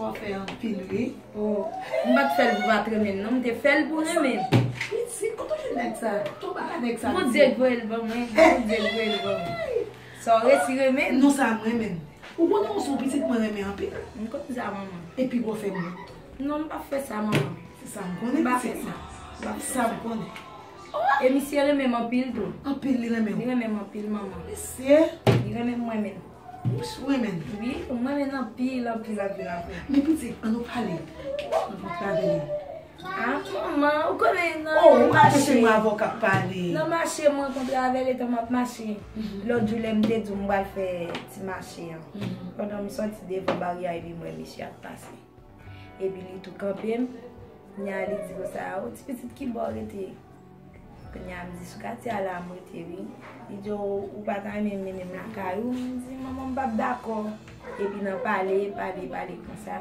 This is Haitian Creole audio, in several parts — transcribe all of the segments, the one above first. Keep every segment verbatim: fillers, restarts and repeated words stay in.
Ou fè anpil, wi. Oh, m pa t fè l pou pa t renmen m, non, m te fè l pou renmen m. Pitit, kote w jwenn nèg sa? Tonbe ak nèg sa. Bondye k voye l ban mwen, Bondye k voye l ban mwen. Sa w resi renmen m? Non, sa m renmen m. Ou konnen ou se yon pitit mwen renmen anpil. M konn sa, manman. Epi w fè m wont. Non, m p ap fè sa, manman. Se sa m konnen, pitit mwen. M p ap fè sa. M p ap fè sa. Se sa m konnen. E misye renmen m anpil tou. Anpil li renmen w? Li renmen m anpil, manman. Mesye. Li renmen m, mwen menm. Ou renmen l? Wi, mwen renmen l anpil, anpil, anpil, anpil. Men pitit, ann nou pale. Ki bò w rankontre avè li? Ah, manman, ou konnen nan mache. Oh, ou mache mwen avè w k ap pale. Nan mache, mwen rankontre avè l, etan m ap mache. Lòt jou, lè m te di w m pral fè ti mache an. Pandan m sòti devan baryè a, epi m wè misye ap pase. Epi li tou kanpe m. Kounye a, li di konsa, "O, ti pitit, ki bò w rete?" Kounye a, m di, "Sou katye a la m rete, wi." Li di, "O, ou pa ta renmen mennen m lakay ou?" M di, "Manman, m p ap dakò." Epi nan pale, pale, pale konsa.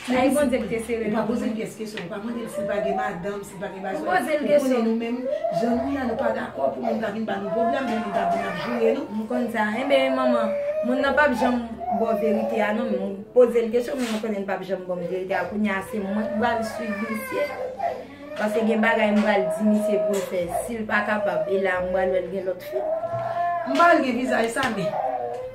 Ay, Bondye k te sere nou. Ou pa poze l pyès kesyon, ou pa mande l si l pa gen madanm, si l pa gen bagay. Ou poze l kesyon. Ou konnen nou menm, jan nou ye a, nou pa dakò pou moun ta vin ba nou pwoblèm, pou moun ta vin ap joure nou. M konn sa. Enben, manman, moun nan p ap janm ba w verite a, non, men ou poze l kesyon, men mwen konnen l p ap janm ban m verite a. Kounye a, se mwen k pral swiv misye. Paske gen bagay m pral di misye pou l fè. Si l pa kapab, e la, m pral wè l gen lòt fi. M pa wè l gen vizaj sa, men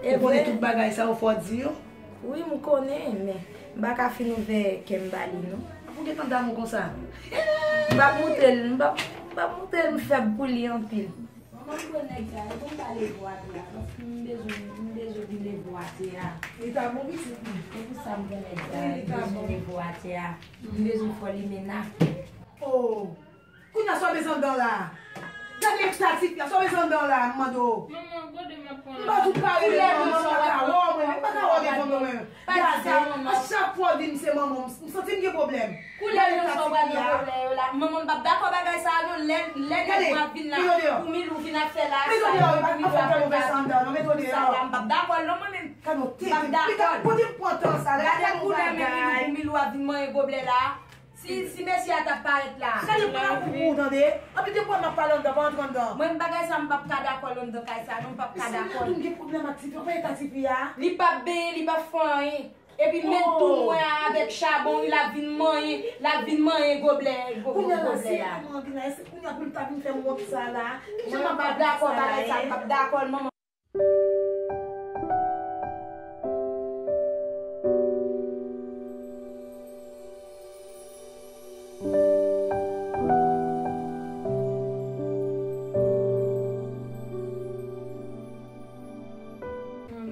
ou konnen tout bagay sa yo, fò w di yo. Wi, m konnen, men m pa ka fin ouvè kè m ba li, non. Ou gentan damou konsa? M p ap montre l, m p ap, m p ap montre l m fèb pou li anpil. Manman, m wè nèg la, e konn pa leve w atè a, paske m bezwen, m bezwen vin leve w atè a. Li ta bon pitit mwen. Se pou sa m wè nèg la, m bezwen leve w atè a. M bezwen fè w limena. Oh! Kounye a sa w bezwen anndan la? Gade eta tifi a, sa w bezwen anndan la, m mande w. Manman, gode m ap pran. M pa tout pare devan mwen, m pa ka wè w mwen, m pa ka wè w devan mwen. Gade, a chak fwa w di m se manman w, m santi m gen pwoblèm. Koulè nan sa w pral nan koulè yo la. Manman, m p ap dakò bagay sa a non. Lè, lè nèg yo ap vin la, pou Milou vin ap fè la, sa yo, pou Milou ap fè la, m p ap dakò l non, mwen menm. M p ap dakò l. Gade koulè men Milou, pou Milou ap vin manyen goblè la. Si, si mesye a t ap parèt la. Gade pa la pou ou, tande. Anpil de fwa m ap pale anndan, pa antre anndan. Mwen, bagay sa, m p ap ka dakò l anndan kay sa, non, m p ap ka dakò l. Mesye, m gen pwoblèm ak tifi, w pa eta tifi a. Li p ap benyen, li p ap fè anyen. Epi met tou mwen avèk chabon, wi, l ap vin manyen, l ap vin manyen goblè, go-, goblè la. Kounye a la, se manman vin la, se kounye a pou l ta vin fè m wont sa la. Mwen, m p ap dakò bagay sa, m p ap dakò l, manman.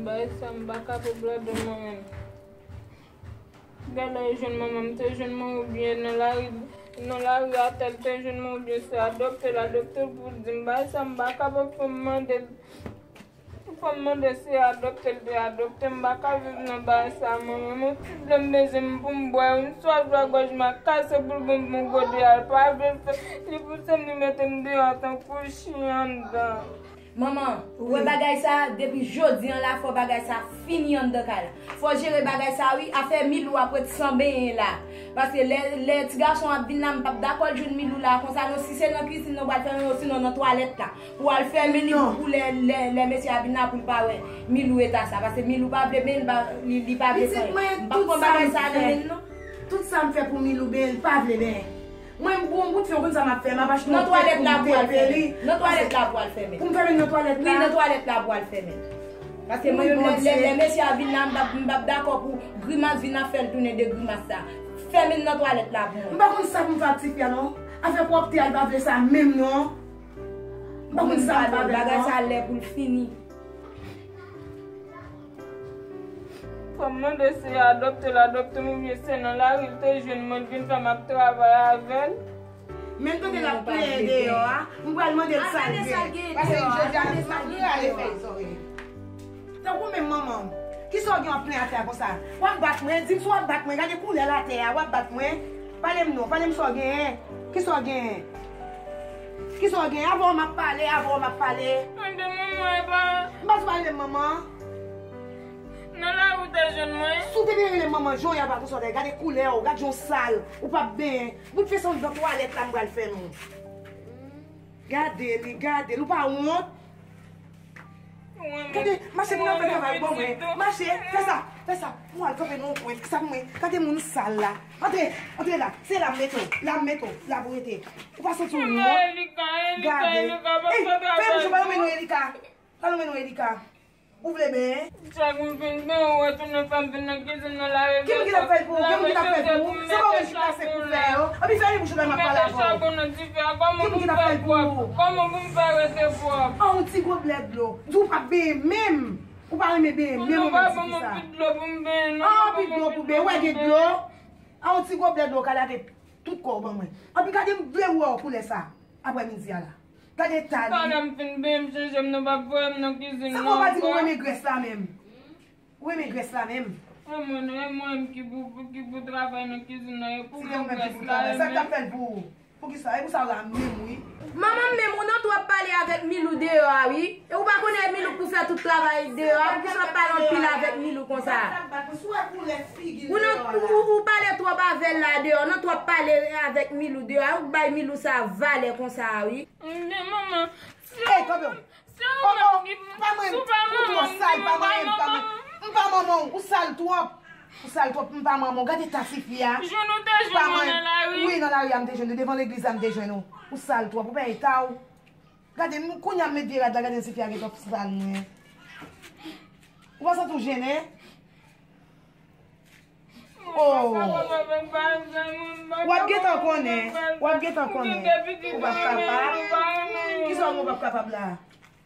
Bagay sa m pa kapab ladan mwen menm. Gade, jwenn manman m te jwenn mwen oubyen nan lari, nan lari atè l te jwenn mwen oubyen se a dòktè l, a dòktè l pou di m bagay sa m pa kapab fè m mande l. Fò m mande se adopte l te adopte m, m pa ka viv nan bagay sa, manman. Yon ti dlo m bezwen m pou m bwè, m swaf, lagòj m ap kase pou l ban m yon gode a, l pa vle l fè, li pouse m, li mete m deyò tankou chen anndan. Manman, ou wè bagay sa, depi jodi an la, fò bagay sa fini anndan kay la. Fò jere bagay sa wi, afè Milou ap ret san benyen la. Paske lè, lè ti gason ap vin la, m p ap dakò l jwenn Milou la konsa non, si se nan kizin nan w pral fè non, sinon nan twalèt la. Pou al fèmen li pou lè, lè, lè mesye a vin la pou l pa wè Milou eta sa. Paske Milou pa vle benyen, li pa, li, li pa vle fè anyen. M p ap pran bagay sa nan men l non. Tout sa m fè pou Milou benyen, li pa vle benyen. Mwen, m bon bout fè, ou konn sa m ap fè, m ap achte yon tèt pou m tepe li. Nan twalèt la pou al fèmen. Pou m fèmen nan twalèt la? Wi, nan twalèt la pou al fèmen. Paske mwen menm, lè, lè, lè mesye a vin la, m p ap, m p ap dakò pou grimas vin ap fè l tounen de grimas sa. Fèmen nan twalèt la pou mwen. M pa konn sa pou m fè ak tifi a non. Afè pwòpte a, li pa vle sa menm non. M pa konn sa m pa fè non. Bagay sa lè pou l fini. Fò m mande si adopte l adopte m oubyen se nan lari l te jwenn mwen, l vin fè m ap travay avè l. Menm tande l ap plenyen deyò a, m pral mande l sa l gen. Paske jodi a, m ap rale fèy zòrèy. Tankou menm manman m. Kisa w gen w ap plenyen atè a konsa? W ap bat mwen, di m si w ap bat mwen, gade koulè l atè a, w ap bat mwen. Pale m non, pale m sa w genyen. Kisa w genyen? Kisa w genyen? Avè w m ap pale, avè w m ap pale. Mande manman, e pa. M pa di w pa rele m manman. Nan lari w te jwenn mwen. Si w te byen rele m manman, jan w ye a pa konsa w ta ye. Gade koulè w, gade jan w sal, ou p ap benyen. Bout fè san nan twalèt la m pral fè nou. Gade li, gade li, ou pa wont? Gade, mache vin ap fè travay ban mwen. Mache, fè sa. Fè sa, mwen al kanpe nan yon kwen, fè sa pou mwen. Gade moun sal la. Antre, antre la. Se la m mete w, la m mete w, la pou rete. Ou pa santi w wont? Gade. Ey, fè bouch ou, pa nan men nou, Elika. Pa nan men nou, Elika. Ou vle benyen? Chak m fin benyen, ou retounen fè m vin nan kizin nan lave veso. Ki moun ki t ap fè l pou ou? Ki moun ki t ap fè l pou ou? Se pa ou menm ki pase pou fè yo. Anpi fèmen bouch ou la, m ap pale avè w. Ki moun ki t ap fè l pou ou? Kòman pou m fè rete pwòp? An, yon ti goblè dlo. Di w p ap benyen menm. Ou pa renmen benyen menm, ou menm, se ki sa? An, anpil dlo pou benyen. Ou wè gen dlo? An, yon ti goblè dlo, ka lave tout kò w ban mwen. Anpi gade, m vle wè w koulè sa, aprè midi a la. Gade eta li. Talè m fin benyen, m chanje m nan, pa voye m nan kizin nan ankò. Se kòman w pa di m ou renmen grès la menm? Ou renmen grès la menm? E mwen, e mwen menm ki pou, ki pou travay nan kizin nan, e pou mwen grès la renmen. Sa k t ap fè l pou ou? Poukisa? E pou sa w la menm, wi. Manman m menm, ou nan twòp pale avèk Milou deyò a, wi. E ou pa konnen Milou k pou fè tout travay deyò a, poukisa w ap pale anpil avèk Milou konsa? Ou nan, ou, ou, ou pale twòp avè l la deyò, nan twòp pale avèk Milou deyò a, ou bay Milou sa valè konsa a, wi. Men manman, si ou menm ki, si ou menm ki, si ou pa manman m, si ou pa manman m. M pa manman w, ou sal twòp. Ou sal twòp, m pa manman w. Gade eta tifi a. Jwenn ou te jwenn mwen nan lari? Wi, nan lari a m te jwenn ou, devan legliz la m te jwenn ou. Ou sal twòp, ou pa eta w. Gade, m, kounye a m met vye rad la, gade yon tifi a gen twòp sal mwen. Ou pa santi w jennen? Oh. W ap gentan konnen, w ap gentan konnen. Ou p ap kapab. Kisa w gen w p ap kapab la?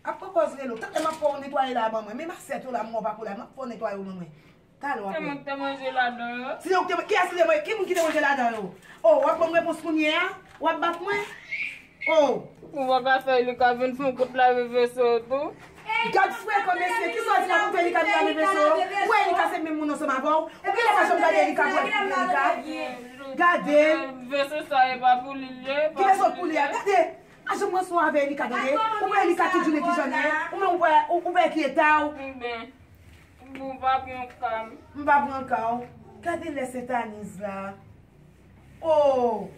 Ap pran pòz rele w. Talè m ap fè w netwaye la ban mwen. Menm asyèt yo la, m wè w pa kou la. M ap fè w netwaye yo ban mwen. Talè w ap wè. Se mwen ki te manje ladan yo. Se ou ki te, kiyès ki te manje, ki moun ki te manje ladan yo? Oh, w ap ban m repons kounye a? W ap bat mwen? Oh. Ou pa ka fè Elika vin fè yon kout lave veso tou? Gad frekan mesye, kisa w di la pou fè Elika vin lave veso? Ou wè Elika se menm moun ansanm avè w? Ou genlè pa janm gade Elika pou wè ki Elika? Gade. Veso sa e pa pou li l ye. Ki veso pou li a? Gade. A janm ranson avè Elika, tande. Ou wè Elika tout jounen ki jan l ye? Ou menm ou wè, ou, ou wè ki eta w? Bon, ou pa pran ka m. M pa pran ka w. Gade lè Sentaniz la. Oh!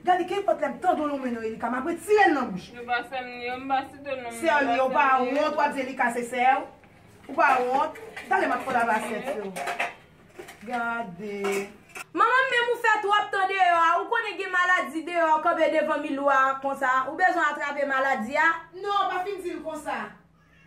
Gade, kenpòt lè m tande w nan men non Elika, m ap retire l nan bouch. Yo pa sè m li yo, m pa site non m. Sè w li yo, ou pa wont, w ap di Elika se sè w? Ou pa wont? Talè m ap fè w lave asyèt yo. Gade. Manman m menm ou fè twòp tan deyò a. Ou konnen gen maladi deyò, kanpe devan Milou a konsa. Ou bezwen atrape maladi a? Non, pa fin di l konsa.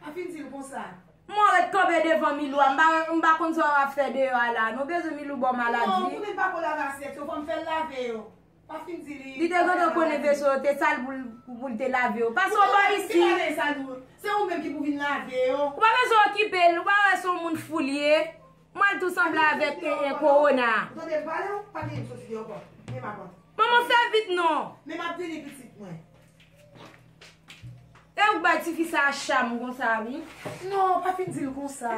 Pa fin di l konsa. Mwen ret kanpe devan Milou a. M pa, m pa konn sa w ap fè deyò a la. Non, bezwen Milou ba w maladi. Non, konnen m pa ko lave asyèt yo, fò m fè l lave yo. Pa fin di li. Li te gentan konnen veso yo te sal pou l, pou l te lave yo. Pase w bò isi. Ki bagay sal ou? Se ou menm ki pou vin lave yo. Ou pa bezwen okipe l, ou pa wè se yon moun fou li ye. Mwen tou sanble avèk, e, e, kowona. Ou tande m pale, ou pa gen m soti deyò ankò. Men m ap antre. Manman, fè vit non. Men m ap vini pitit mwen. E ou k bay tifi sa a cham konsa, wi. Non, pa fin di l konsa.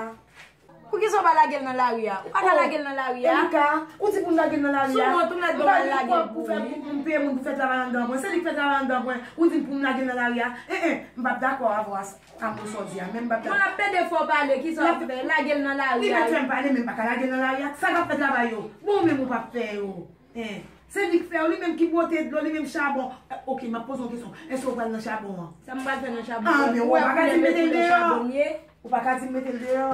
Poukisa w pa lage l nan lari a? Ou pa ka lage l nan lari a? Elika, ou di pou m lage l nan lari a? Sou wont ou mèt gen w al lage l pou li. M peye moun pou fè travay anndan mwen. Se li k fè travay anndan mwen. Ou di m pou m lage l nan lari a? En, en, m p ap dakò avè w a, a mo sa w di a. Men m p ap dakò. Mwen ap pede fè w pale, kisa w ap fè? Lage l nan lari a. Li mèt fè m pale, men m pa ka lage l nan lari a. Sa k ap fè travay yo? Bon, ou menm ou p ap fè yo. En, se li k fè yo, li menm ki pote dlo, li menm chabon. Eh, oke, m ap poze yon kesyon. Èske w pral nan chabon an? Sa m pral fè nan chabon an? Ah, men ou pa ka di m mete l deyò. Ou pa ka di m mete l deyò.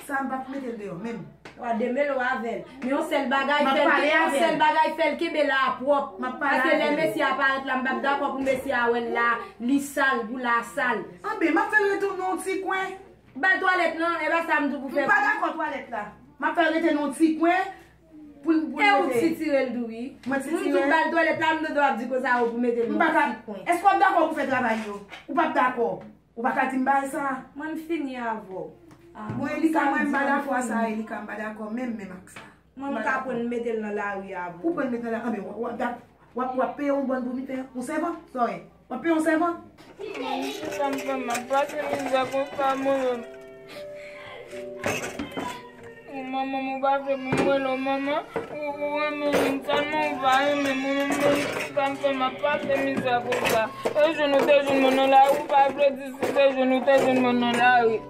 Sa m p ap mete l deyò, menm. W a demele w avè l. Men yon sèl bagay, fè l, yon sèl bagay, fè l kenbe la a pwòp. M ap pale avè l. Paske lè mesye a parèt la, m p ap dakò pou mesye a wè l la, li sal, pou la sal. Anben, m ap fè l retounen yon ti kwen. Ba l twalèt lan, e pa sa m di w pou fè pou li. M pa dakò twalèt la. M ap fè l rete nan yon ti kwen. Pou l, pou l rete. E ou t sitire l tou wi. Mwen t sitire l? Moun tou bal twalèt la, m tande w ap di konsa yo pou mete l nan ti kwen. M pa ka. Èske w ap dakò pou fè travay yo? Ou p ap dakò. Ou pa ka di m bagay sa. Mwen m fini avè w. Ah, bon, Elika, mwen m pa dakò a sa, Elika, m pa dakò menm, menm ak sa. Mwen m ka pran l mete l nan lari a pou ou. Ou pran l mete nan lari, anben, w ap, w ap dak-, w ap, w ap peye yon bòn pou m fè yon sèvant, sa w ye? W ap peye yon sèvant? Manman, kisa m fè m ap pase mizè konsa mwen menm? Ou manman m, ou pa vle pou m rele w manman? Ou, ou renmen moun sèlman, ou pa renmen mwen menm, kisa m fè m ap pase mizè konsa? E jwenn ou te jwenn mwen nan lari, ou pa vle di si se jwenn ou te jwenn mwen nan lari.